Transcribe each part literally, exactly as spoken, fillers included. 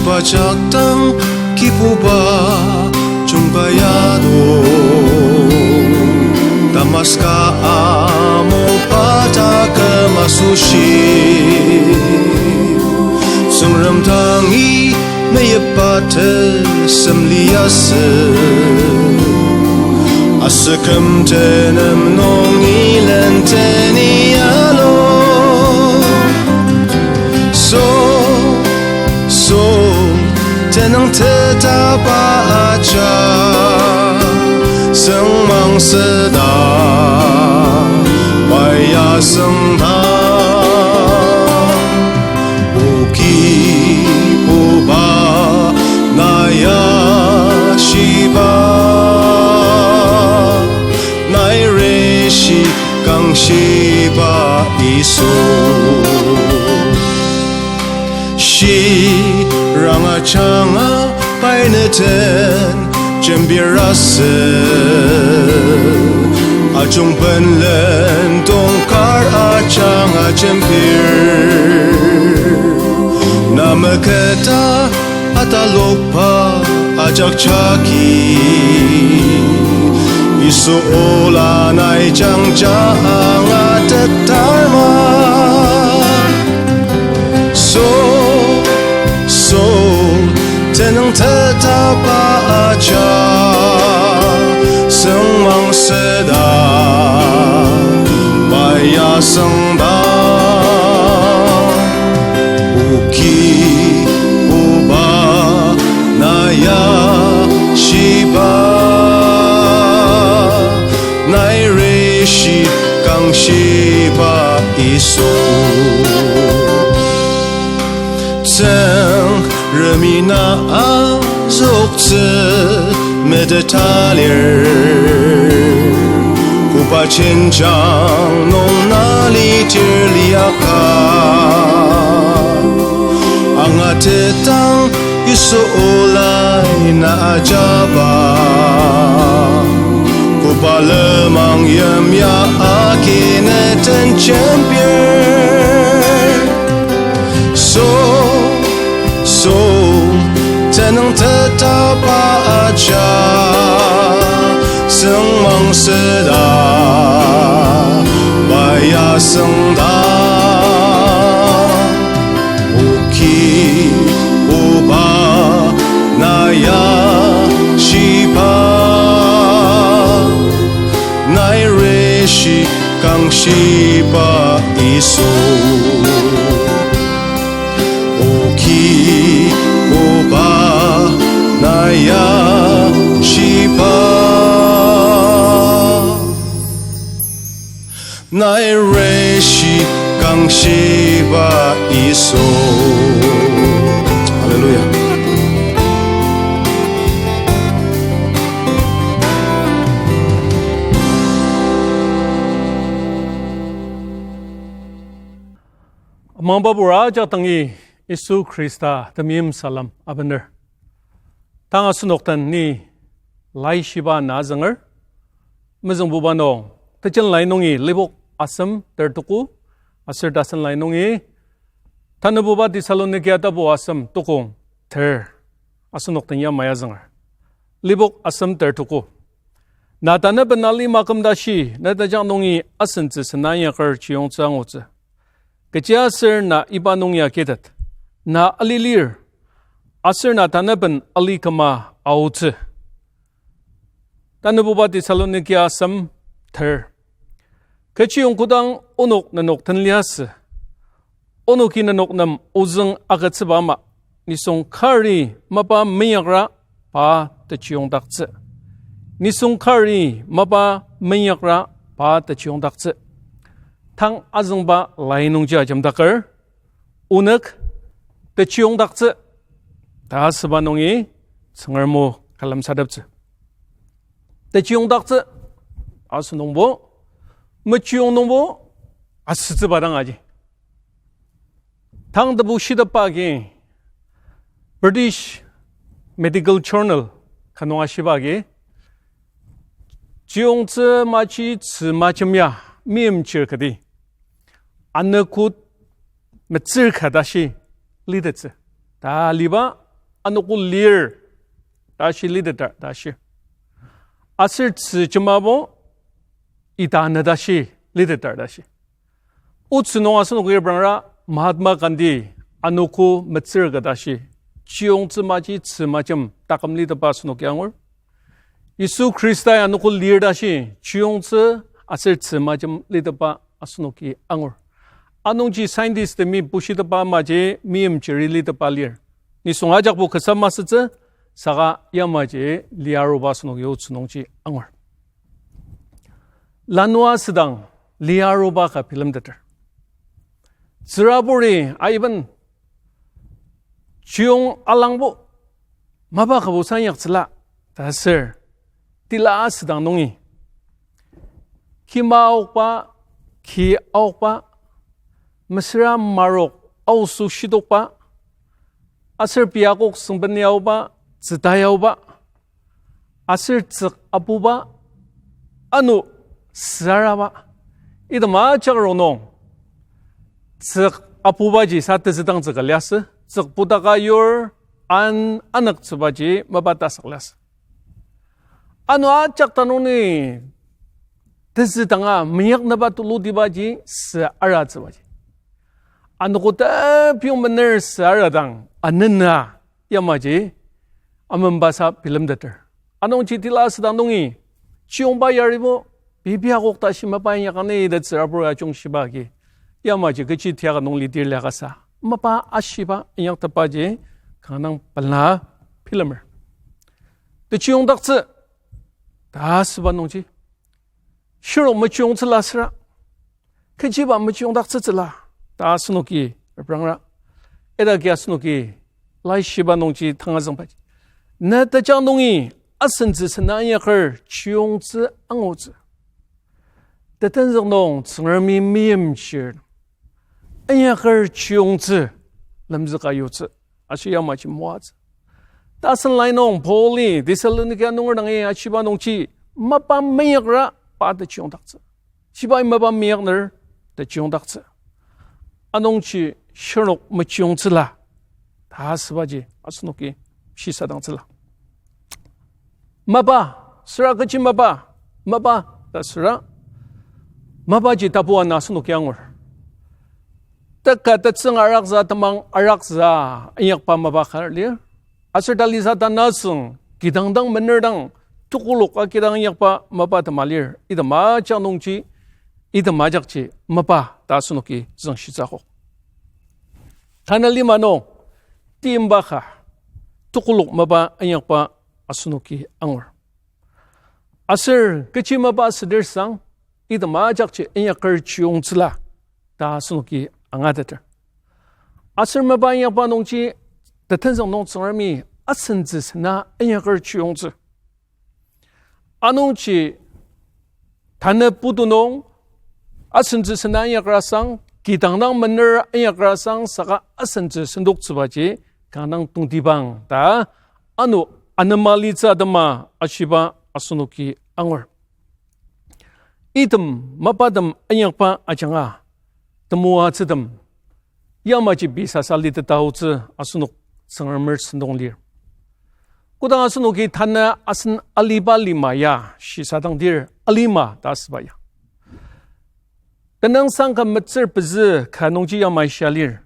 Ajak dang Kibuba jungka yado, Damaska amungba taküm asoshi, Tsüngrem dangi meyipa tesem liasü, aser küm tenem nungi lenteni alo. So, so, tenüng tetaba aja, sengmang seda, pai asüngdang. O Kibuba, na ya shiba, nai reshi kangshiba Yisu. Shirang ajanga pai neten jembir asü, ajungben lendong kar ajanga jembir. Na meketa atalokba ajak jagi, Yisu ola nai jangja angatetar ma. So, so, tenüng tetaba aja, sengmang seda, pai asüngdang. O Kibuba, na ya shiba, nai reshi kangshiba Yisu. Tsüngremi na azüktsü meteta lir, koba jenjang nung na litir liaka. Angatetang Yisu olai na ajaba, koba lenmang yimya agi neten jembir. So, so, tenüng tetaba aja, sengmang seda, pai asüngdang. O Kibuba, na ya shiba, nai reshi kangshiba Yisu. O Kibuba, na ya shiba, nai reshi kangshiba Yisu. Hallelujah. Amangba pura ajak dangi Yisu Khrista temeim salem abener. Tang asenok den ni laishiba na azünger. Mezüngbuba nung, tejen lai nungi Lipok asem ter tuku, aser tasen lai nungi Tanabuba Thessalonika tapu asem tukong ter, asenok den yamai azünger. Lipok asem ter tuku. Na tanaben alima kümdashi, na tajak nungi asentsü sena inyaker chiyongtsü angutsü. Kechiaser na iba nung ya kitet, na alilir, aser na tanaben ali küma aotsü. Tanabuba Thessalonika asem ter. Kechiyong kodang onok nenok den liasü, onoki nenok nem ozüng agütsüba ama, nisung kari mapa meinyakra pa techiyongdaktsü. Nisung kari mapa meinyakra pa techiyongdaktsü. Tang azüngba lai nungji ajemdaker, onük techiyongdaktsü ta asüba nungi Tsüngrem o külemsateptsü. Techiyongdaktsü asünungbo, mechiyong nungbo asütsüba dang aji. Tang tebu shitepba agi British Medical Journal ka nung ashiba agi, chiyongtsü maji tzü majemya meimchir kati anogo metsür ka tashi litettsü ta aliba anogo lir, ta shi liteter ta shi. Aser tzü jemabo, ita ne ta shi liteter ta shi. Otsü nung asenoki reprangra Mahatma Gandhi anogo metsür ka ta shi. Chiyongtsü maji tzü majem taküm litepa asenoki angur. Yisu Khristai anogo lir ta shi, chiyongtsü aser tzü majem litepa asenoki angur. Anungji scientist temi bushitepa maji meimchiri litepa lir. Nisung ajakbo kasa masütsü, saka yamaji liaruba asenoki otsü nungji angur. Lanua asüdang liaruba ka bilemteter. Tsüraburi aiben chiyong alangbo mapa kübok sa inyaktsüla ta aser tila asüdang nungi kima aokba, ki aokba, mesüra marok aoso shitokba, aser piakok süngben yaoba, tsüta yaoba, aser tsük apuba, ano sü araba, item ajak rongnung tsük apubaji sa tezüdangtsü ka liasü, tsük putaka yur an anüktsübaji mapa tasak liasü. Ano ajak tanung ni tezüdanga meyaknüba tulutibaji sü aratsübaji. Anogo tepiong mener sü aradang anena yamaji amenbasa bilemteter. Anungji tila asüdang nungi chiyongba yaribo, pei piakok ta shi mapa inyakang ni ta tsürabur ajungshiba agi, yamaji kechi tiaka nung lidir liakasa mapa ashiba inyaktepbaji kanga dang pela bilemer. Techiyongdaktsü ta asüba nungji shirnok mechiyongtsüla süra, kechiba mechiyongdaktsütsüla ta asenoki reprangra. Idaki asenoki laishiba nungji tangazüngbaji, ne teja nungi asentsü sena inyaker chiyongtsü angutsü. Tetenzük nung Tsüngremi meimchir inyaker chiyongtsü lemzüka yutsü, aser yamaji moatsü. Tasen lai nung Pauli Thessalonika nunger dangi ashiba nungji, mapa meyakra pa techiyongdaktsü. Shibai mapa meyakner techiyongdaktsü. Anungji shirnok mechiyongtsüla ta asübaji asenoki shisadangtsüla. Mapa, süra kechi mapa, mapa ta süra, mapaji tapu ana asenoki angur. Teka tetsüng araksa temang araksa inyakba mapa ka lir. Aser talisa tanasüng kidang dang mener dang tekolak akidang inyakba mapa tema lir. Item ajak nungji, item ajakji mapa ta asenoki züngshitsü akok. Tanü lima nung timba ka tekolak mapa inyakba asenoki angur. Aser kechi mapa südir sang, item ajakji inyaker chiyongtsüla ta asenoki angateter. Aser mapa inyakba nungji, tetenzük nung Tsüngremi asentsü sena inyaker chiyongtsü. Anungji tanü putu nung asentsü sena inyaker asang, kidang dang mener inyaker asang, saka asentsü sendoktsübaji kanga dang tongtibang ta ano anema litsü atema ashiba asenoki angur. Item mapatem inyakba ajanga temoatsütem yamaji pei sasa liteta aotsü asenok Tsüngremer sentong lir. Kodang asenoki tanü asen aliba lima ya shisadangdir, alima ta asüba ya, tenüngsang ka metsür pezü ka nungji yamai shia lir.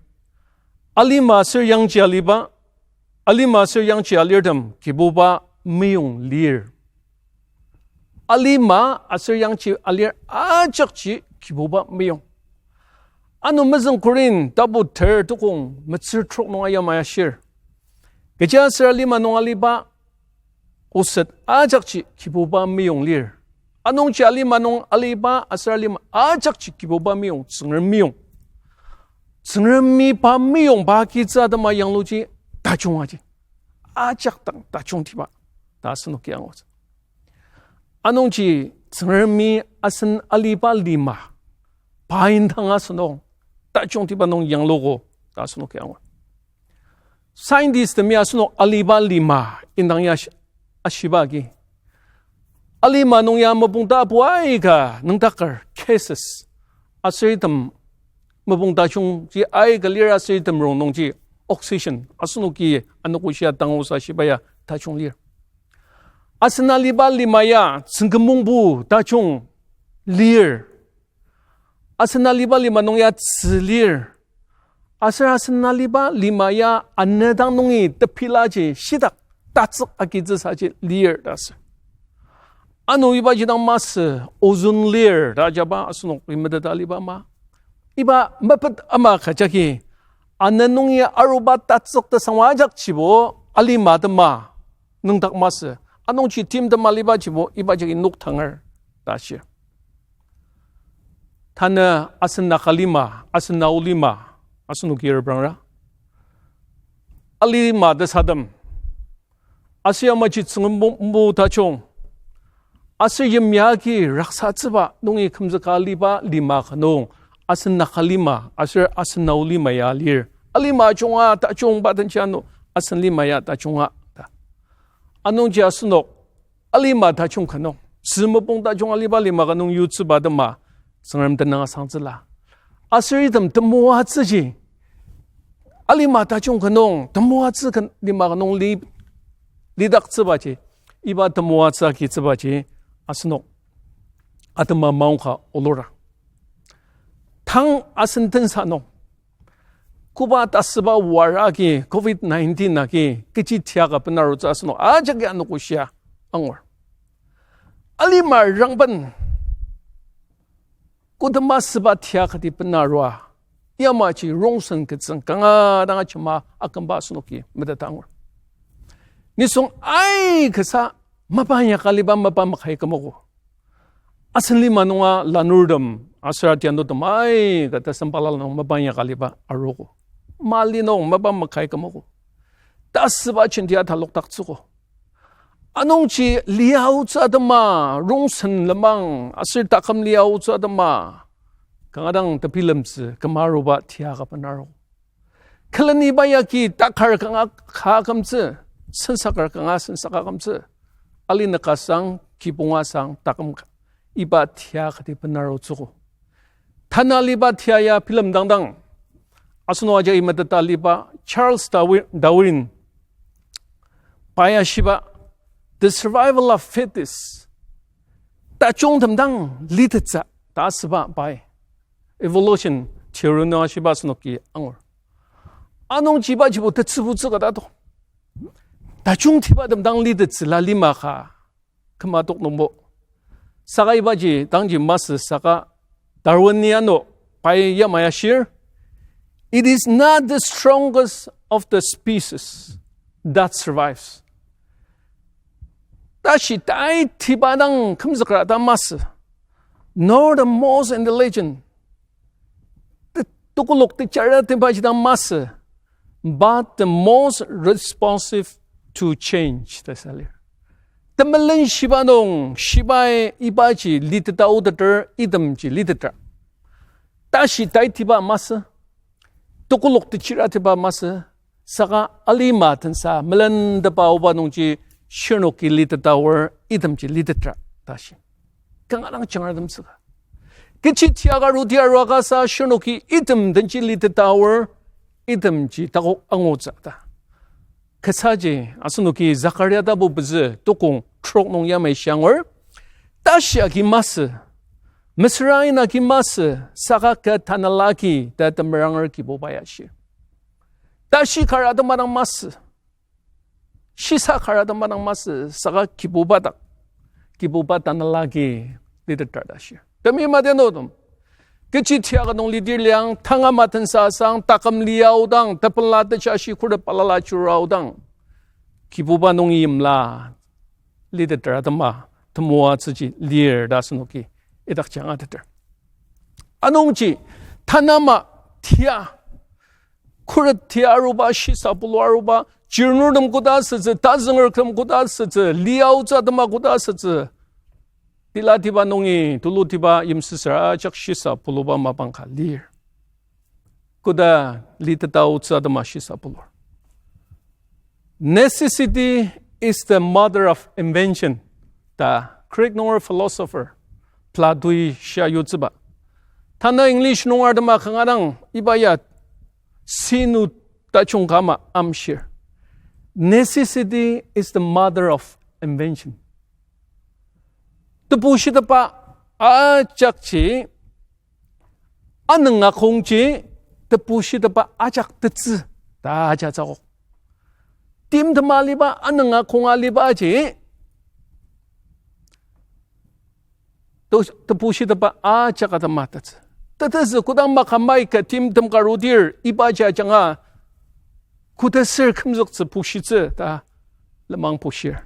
Alima aser yangji aliba, alima aser yangji alirtem Kibuba meyong lir. Alima aser yangji alir ajakji Kibuba meyong. Ano mezüng Korin tapu ter tukong metsür trok nung ayamai ashir, kechiaser alima nung aliba oset ajakji Kibuba meyong lir. Anungji alima nung aliba aser alima ajakji Kibuba meyong, Tsüngrem meyong. Tsüngremi pa meyong pa kitsü atema yangluji tajung aji. Ajak dang tajungtiba ta asenoki angutsü. Anungji Tsüngremi asen aliba lima pa indang asenok tajungtiba nung yangluogo ta asenoki angur. Scientist temi asenok aliba lima indang ya ashi-, ashiba agi, alima nung ya mopung tapu aika nüngdaker cases, aser item mopung tajungji aika lir aser item rongnungji oxygen, asenoki anogoshia tangusa shiba ya tajung lir. Asen aliba lima ya tsüngkemongbu tajung lir. Asen aliba lima nung ya tzü lir. Aser asen aliba lima ya anedang nungi tepilaji shitak tatsük agitsüsaji lir ta asür. Ano ibaji dang masü ozone layer ta ajaba asenok imeteta aliba ama. Iba mepet ama ka jagi ane nungi aruba tatsük tesangwa ajakjibo alima tema nüngdak masü. Anungji timtem alibajibo iba jagi noktanger ta ashir. Tanü asen Naga lima, asen Ao lima, asenoki reprangra. Alima tesadem. Aser yamaji tsüngrem bu tajung. Aser yimya agi raksatsüba nungi kümzüka aliba lima ka nung, asen Naga lima, aser asen Ao lima ya lir. Alima ajunga tajungba denji ano, asen lima ya tajunga ta. Anungji asenok alima tajung ka nung, tzü mopung tajung aliba lima ka nung yutsüba atema Tsüngrem tenüng asangtsüla. Aser item temoatsüji, alima tajung ka nung temoatsü ka lima ka nung li, lidaktsübaji, iba temoatsü agitsübaji asenok atema maongka olura. Tang asen tensa nung koba tasüba war agi, covid nineteen agi kechi tiaka benarutsü asenok ajaki anogoshia angur. Alima rangben kodema süba tia kati benarua, yamaji rongsen ketsüng kanga dang ajema akümba asenoki meteta angur. Nisung aikesa mapa inyaka aliba mapa makai kümogo. Asen lima nunga lanurtem aser atianutem aika tesem balala nung mapa inyaka aliba arogo. Mali nung mapa makai kümogo. Tasüba jenti atalokdaktsüogo. Anungji liaotsü atema, rongsen lenmang aser taküm liaotsü atema kanga dang tebilemtsü kümaruba tiaka benaru. Küleni iba yagi takar kanga ka akümtsü, sensaker kanga sensaka akümtsü, ali nükasang, kibonga sang, taküm ka, iba tia kati benarutsüogo. Tanü aliba tia ya bilemdangdang, asenok ajaki meteta aliba Charles Darwi-, Darwin, pa ya shiba, the survival of fittest, tajungtem dang litettsü ta asüba pai evolution theory nung ashiba asenoki angur. Anungji ibajibo tetsübutsü ka tato. Tajungtibatem dang litettsüla lima ka küma tok nungbo. Saka ibaji dangji masü saka Darwin-i ano pai yamai ashir, it is not the strongest of the species that survives. Tashi tai tiba dang kümzükra ta masü, nor the most intelligent. Te-, tekolak techara tiba ji dang masü, but the most responsive to change, ta sa lir. Temelenshiba nung shibai ibaji liteta aoteter, itemji litetra. Tashi tai tiba masü, tekolak techira tiba masü, saka alima tensa melentepa aoba nungji shirnoki liteta aor, itemji litetra, ta shi. Kanga dang jangratemtsüka. Kechi tiaka roti arua kasa shirnoki item denji liteta aor, itemji takok angutsü ta. Kesaji asenoki Zakaria tapu pezü tukong trok nung yamai shiangur, tashi agi masü, mesüra ain agi masü, saka kü tanela agi ta temeranger Kibuba ya shi. Tashi kar atema dang masü, shisa kar atema dang masü, saka Kibuba dak, Kibuba tanela agi litetra ta shi. Temi madenodem, kechi tiaka nung lidir liang, tanga matensa sang, taküm liaodang, tepela techa shi khuret balala churaodang, Kibuba nungi imla litetra atema temoatsüji lir ta asenoki idakji angateter. Anungji tanü ama tia, khuret tia aruba, shisa pulu aruba, chirnurtem koda asütsü, tazüngertem koda asütsü, liaotsü atema koda asütsü, tilatiba nungi tulutiba yimsüsüra ajak shisa puluba mapang ka lir. Koda liteta aotsü atema shisa pulur. Necessity is the mother of invention ta Greek nunger philosopher Plato-i shia yutsüba. Tanü English nunger atema kanga dang iba ya sinu tajung ka ama amshir. Necessity is the mother of invention. Tebushitepba ajakji, anünga kongji, tebushitepba ajak tetsü ta ajatsü akok. Timtema aliba, anünga konga alibaji, to-, tebushitepba ajak atema tetsü. Tetezü kodang makamai ka timtem ka arudir, ibaji ajanga koda ser kümzüktsü bushitsü ta lenmang bushir.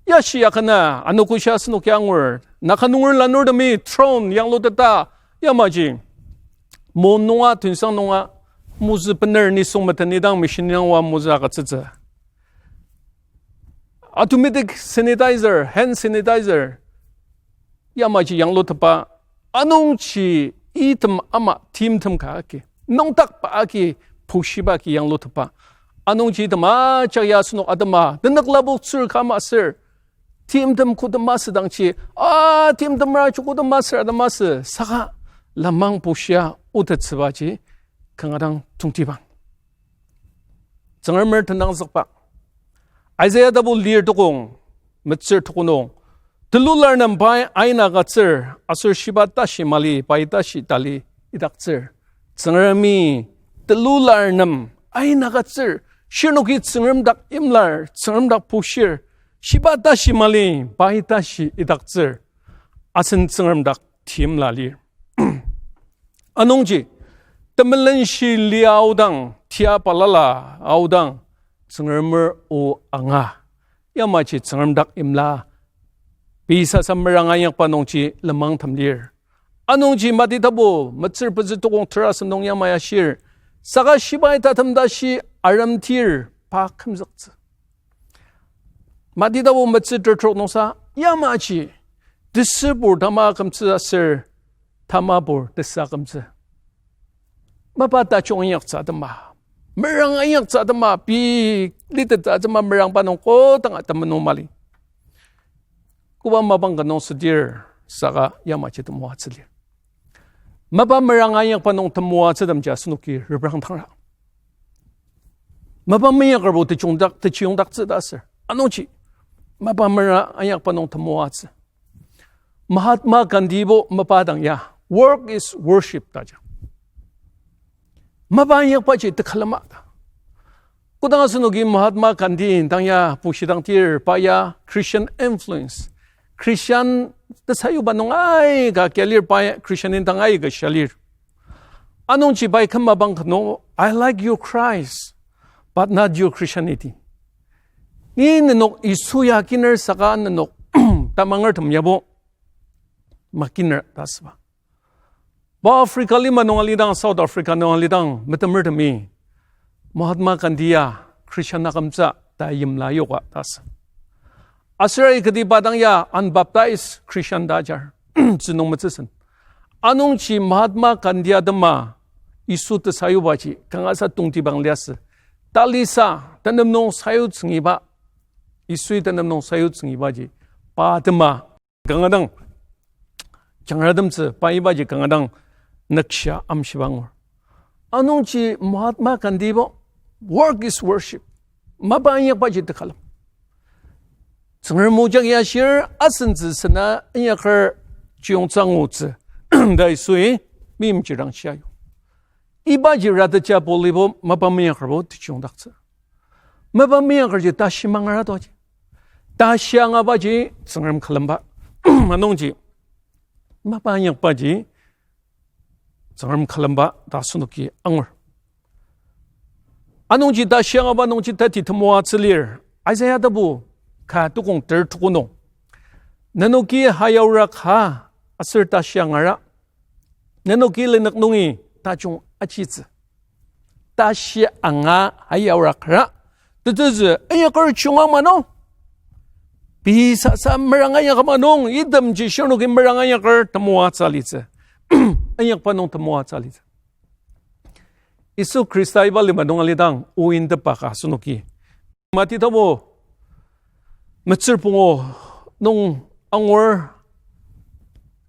Yashi yakana, anogoshi asenoki angur, Naga nunger lanurtemi throne yangluteta, yamaji, mo nunga, tuensang nunga, mozü bener nisung meten idang machine nung oa mozü agütsütsü. Automatic sanitizer, hand sanitizer, yamaji yanglutepba, anungji item ama timtem ka agi, nüngdakba agi, bushiba agi yanglutepba. Anungji item ajak ya asenok atema, tenük lapoktsür ka ama ser, timtem koda masü dangji, a, timtemra ji koda masür atema sü, saka lenmang bushia otettsübaji, kanga dang tongtibang. Tsüngremer tenangzükba. Isaiah tapu lir tukong, metsür tuko nung, telular nem pai ain agütsür, aser shiba tashi mali, pai tashi tali idaktsür. Tsüngremi telular nem ain agütsür, shirnoki Tsüngrem dak imlar, Tsüngrem dak bushir, shiba tashi mali, pai tashi idaktsür, asen Tsüngrem dak timla lir. Anungji, temelenshi lia aodang, tia balala aodang, Tsüngremer o anga, yamaji Tsüngrem dak imla, pei sasa meranga inyakba nungji lenmang tem lir. Anungji Mati tapu, metsür pezü tukong terasem nung yamai ashir, saka shibai tatem tashi aremtir pa kümzüktsü. Mati tapu metsü tertrok nungsa, yamaji, tesübur tama kümtsü aser, tamabur tesa kümtsü. Mapa tajung inyaktsü atema, merang inyaktsü atema, pei litettsü atema merangba nung kodanga temenu mali. Koba mapang ka nung südir saka yamaji temoatsü lir. Mapa merang inyakba nung temoatsütemji asenoki reprangdangra. Mapa meinyakerbo tejungdak, tejungdaktsü ta aser. Anungji, mapa merang inyakba nung temoatsü. Mahatma Gandhibo mapa dang ya, work is worship ta ja. Mapa inyakbaji tekülema ta. Kodang asenoki Mahatma Gandhi dang ya bushidangtir pa ya Christian influence, Christian tesayuba nung aika kilir pa ya Christian indang aika shalir. Anungji pai küm mapang ka nung, I like your Christ, but not your Christianity. Ni nenok Yisu ya kiner saka nenok tamangertem yabo makiner ta asüba. Pa Africa lima nung alidang, South Africa nung alidang, metemertemi Mahatma Gandhi ya Christian akümtsü ta yimla yoka ta asü. Aser aikati pa dang ya unbaptized Christian ta ajar, tsünung metsüsen. Anungji Mahatma Gandhi atema Yisu tesayubaji kangasa tongtibang liasü. Talisa tenem nung sayutsüngiba, Yisui tenem nung sayutsüngibaji, pa atema kanga dang jangratemtsü pa ibaji kanga dang nükshia amshiba angur. Anungji Mahatma Gandhibo, work is worship. Mapa inyakbaji tekülem. Tsüngrem o jagi ashir asentsü sena inyaker chiyongtsü angutsü ta Yisui meimchir dang shia yo. Ibaji ratecha Paulibo mapa meinyakerbo tejungdaktsü. Mapa meinyakerji tashi mangara toji. Tashi angabaji Tsüngrem külemba. Anungji mapa inyakbaji Tsüngrem külemba ta asenoki angur. Anungji tashi angaba nungji tati temoatsü lir. Isaiah tapu ka tukong ter tuko nung, nenoki hayaura ka aser tashi angara, nenoki lenük nungi tajung ajitsü. Tashi anga hayaura kara, tetezü inyaker chunga ma nung, pei sasa meranga inyaka ma nung, itemji shirnoki meranga inyaker temoatsü alitsü. Inyakba nung temoatsü alitsü. Yisu Khrista iba lima nung alidang o intepba ka asenoki Mati tapu metsür pungu nung angur,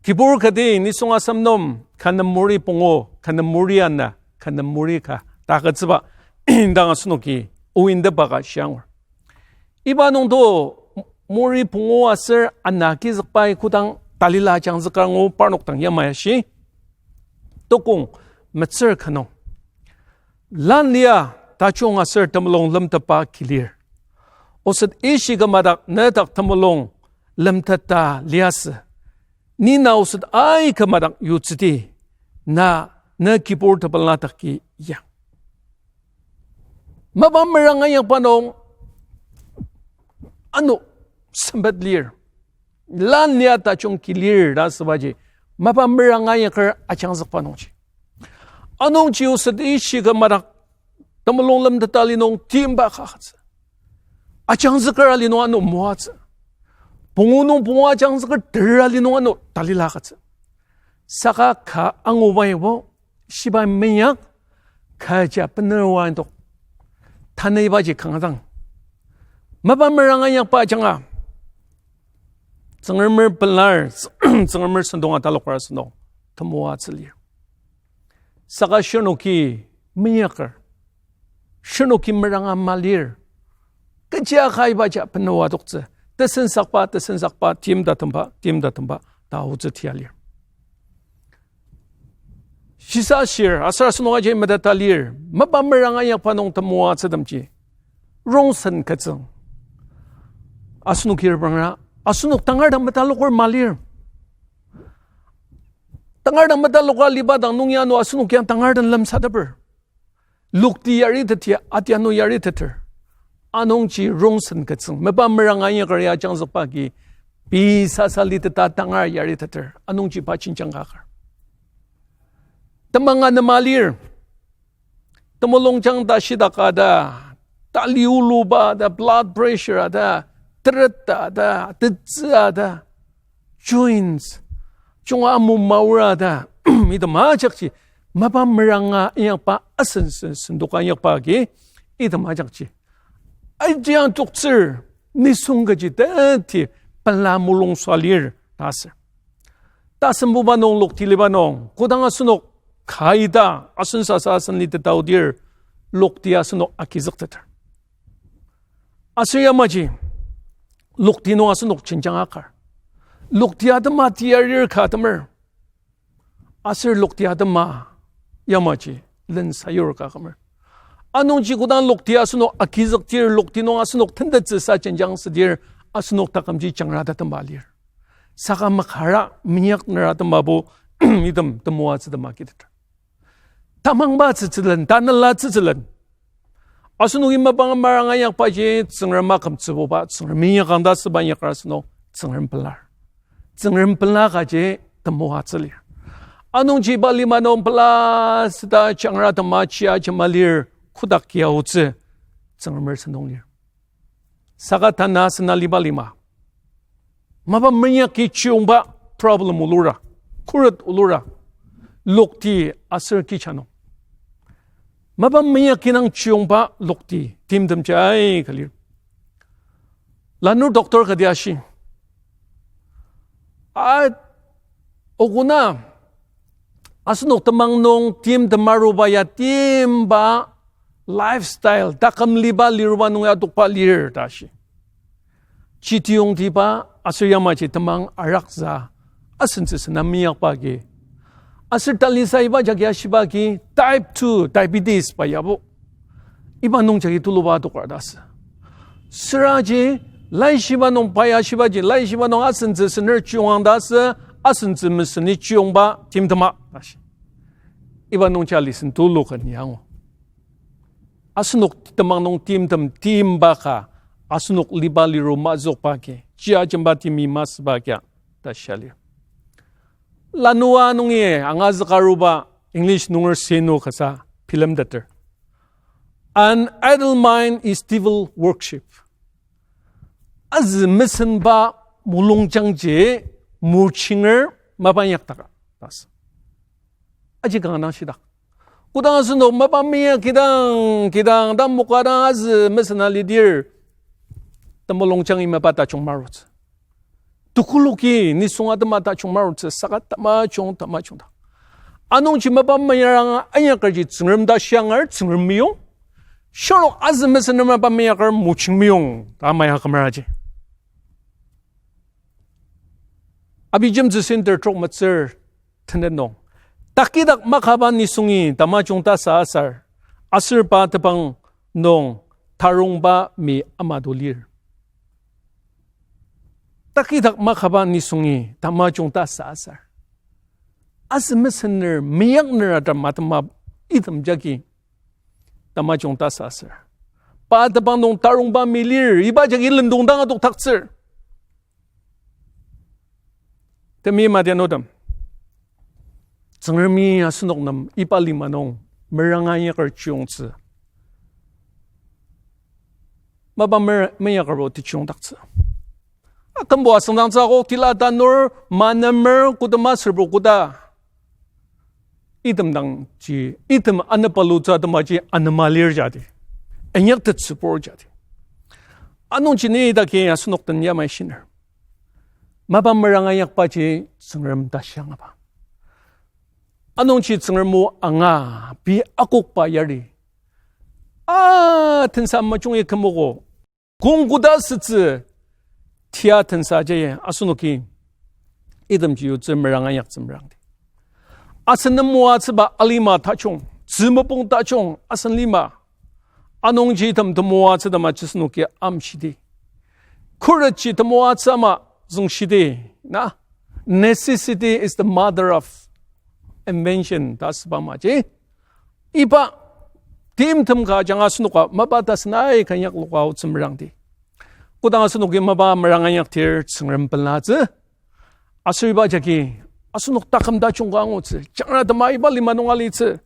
kibur kati nisung asem nung, kü nem muri pungu, kü nem muri ana, kü nem muri ka ta agütsüba. indang asenoki owintepa ka shia angur. Iba nungto muri pungu aser ana kizükbai kodang talila ajangzüka angu parnok dang yamai ashi. Tokong metsür ka nung, lan lia tajung aser temulung lemtetba kilir. Oset ishi kamadak ne dak temulung lemtetta liasü. Ni na oset aika madak yutsüdi, na ne kibur tepela daki yang. Mapa meranga inyakba nung ano sempet lir. Lan lia tajung kilir ta asübaji, mapa meranga inyaker ajangzükba nungji. Anungji oset ishi kamadak temulung lemtetta li nung timba ka agütsü. Ajangzüker ali nung ano moatsü. Pungu nung pungu ajangzüker ter ali nung ano talila agütsü. Saka ka anguba yabo, shiba meinyak, kaja benerwa indok. Tanü ibaji kanga dang, mapa meranga inyakba ajanga Tsüngremer pelar, Tsüngremer sentong atalokra sentong temoatsü lir. Saka shirnoki meinyaker, shirnoki meranga malir, kechi aka ibaji benerwa adoktsü, tesensakba, tesensakba, timta temba, timta temba ta aotsü tia lir. Shisa shir, aser asenok aji meteta lir, mapa meranga inyakba nung temoatsütemji rongsen ketsüng. Asenok kir bangra, asenok tangar dang metaloker malir. Tangar dang metaloka liba dang nung ya ano asenok yang tangar dang lemsateper. Lokti yaritetia, atiano yariteter. Anungji rongsen ketsüng, mapa meranga inyaker ya ajangzükba agi, pei sasa liteta tangar yariteter. Anungji pa jenjang ka akar. Temang anema lir. Temulungjang ta shidaka ta, tali uluba ta, blood pressure ta, teret ta, tetsü ta, joints, junga amu maora ta, item ajakji, mapa meranga inyakba asen sen, sendoka inyakba agi, item ajakji. Aijiang toktsür, nisung kaji teti pela mulung süa lir ta asür. Tasembuba nung lokti liba nung, kodang asenok kaita asen sasa asen liteta aodir, lokti asenok agizükteter. Aser yamaji, lokti nung asenok jenjang akar. Lokti atema tiyarir ka atemer. Aser lokti atema yamaji len sayur ka kümer. Anungji kodang lokti asenok agizüktir, lokti nung asenok tentettsüsa jenjang südir, asenok takümji jangra tatemba lir. Saka makara minyak nera tembabo item temoatsütem agiteter. Tamangba tsütsülen, tanela tsütsülen. Asenoki mapa meranga inyakbaji Tsüngrem akümtsübuba, Tsüngrem inyakang ta süba inyakra asenok Tsüngrem pelar. Tsüngrem pela kaji temoatsü lir. Anungji iba lima nung pela süta jangra tema chia jema lir, kotak kiaotsü Tsüngremer sentong lir. Saka tanü asena liba lima, mapa meinyaki chiyongba problem olura, khuret olura, lokti aser kicha nung. Mapa meinyaki nung chiyongba lokti timtemji aika lir. Lanur doctor kati ashi, a, okuna asenok temang nung timtem aruba ya timba lifestyle, taküm liba liruba nung ya tokba lir ta shi. Chitiyongtiba aser yamaji temang araksa asentsü sena minyakba agi, aser talisa iba jagi ashiba agi type two diabetes ba yabo. Iba nung jagi tuluba adokra ta asü. Süraji, laishiba nung pai ashibaji, laishiba nung asentsü sener chiyongang ta asü, asentsü meseni chiyongba timtema ta shi. Iba nungji listen tulu ka ni angu. Asenok temang nung timtem timba ka, asenok liba liru mazükba agi, chia jemba timi masüba agi ta shia lir. Lanua nungi angazüka aruba English nunger senu kasa bilemteter. An idle mind is devil worship. Azü mesenba mulungjangji murchinger mapa inyakdaka ta asü. Aji kanga dang shitak. Kodang asenok mapa meinyaki dang, kidang, tamoka dang azü mesena lidir, temulungjangi mapa tajung marutsü. Tekoloki nisung atema tajung marutsü, saka tamajung, tamajung ta. Anungji mapa meiranga inyakerji Tsüngrem ta shiangar, Tsüngrem meyong. Shirnok azü mesener mapa meiyaker mojing meyong ta ama ya kümeraji. Abijemtsü senter trok metsür tenet nung, takidak makaba nisungi tamajung ta sa asar, aser pa tebang nung tarongba mi ama to lir. Takidak makaba nisungi tamajung ta sa asar, azü mesener, meyakner atam atema item jagi tamajung ta sa asar, pa tebang nung tarongba mi lir, iba jagi lendong dang adokdaktsür. Temi madianutem, Tsüngremi asenok nem iba lima nung meranga inyaker chiyongtsü, mapa mer-, meinyakero techiyongdaktsü. Akümbo asüngdangtsü akok tila tanur, manemer, kodama sürbo koda, item dangji, item anepalutsü atemaji anema lir jadi, inyaktettsübur jadi. Anungji ni idaki asenok den yamai shiner, mapa meranga inyakbaji Tsüngrem tashi angaba. Anungji Tsüngrem o anga, pei akokba yari, a, tensa majungi kümogo, kong koda sütsü tia tensa jagi asenoki itemji yutsü meranga inyaktsü merangdi. Asen nem moatsüba alima tajung, tzü mopung tajung asen lima. Anungji item temoatsü tema jisenoki amshidi. Khuretji temoatsü ama züngshidi. Na, necessity is the mother of invention ta asüba maji, iba timtem ka ajanga asenoka mapa tasen aika inyakloka aotsü merangdi. Kodang asenoki mapa meranga inyakdir Tsüngrem pelatsü, aser iba jagi asenok taküm tajung ka angutsü, jangra tema iba lima nung alitsü,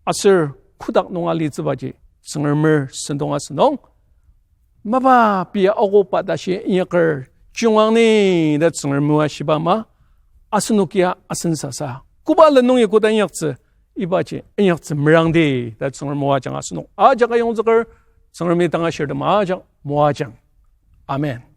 aser kotak nung alitsübaji Tsüngremer sentong asünung, mapa pei akokba tashi inyaker chiyongang ni ta Tsüngrem o ashiba ama, asenokia asen sasa koba len nungi koda inyaktsü, ibaji inyaktsü merangdi ta Tsüngrem o ajanga asenok ajak ayongzüker, Tsüngremi tanga shirtem ajak moajang. Amen.